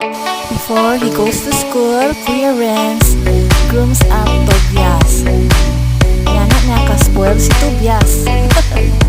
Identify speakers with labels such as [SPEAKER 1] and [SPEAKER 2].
[SPEAKER 1] Before he goes to school, Kuya Renz grooms up Tobias. Yana na ka-spoil si Tobias.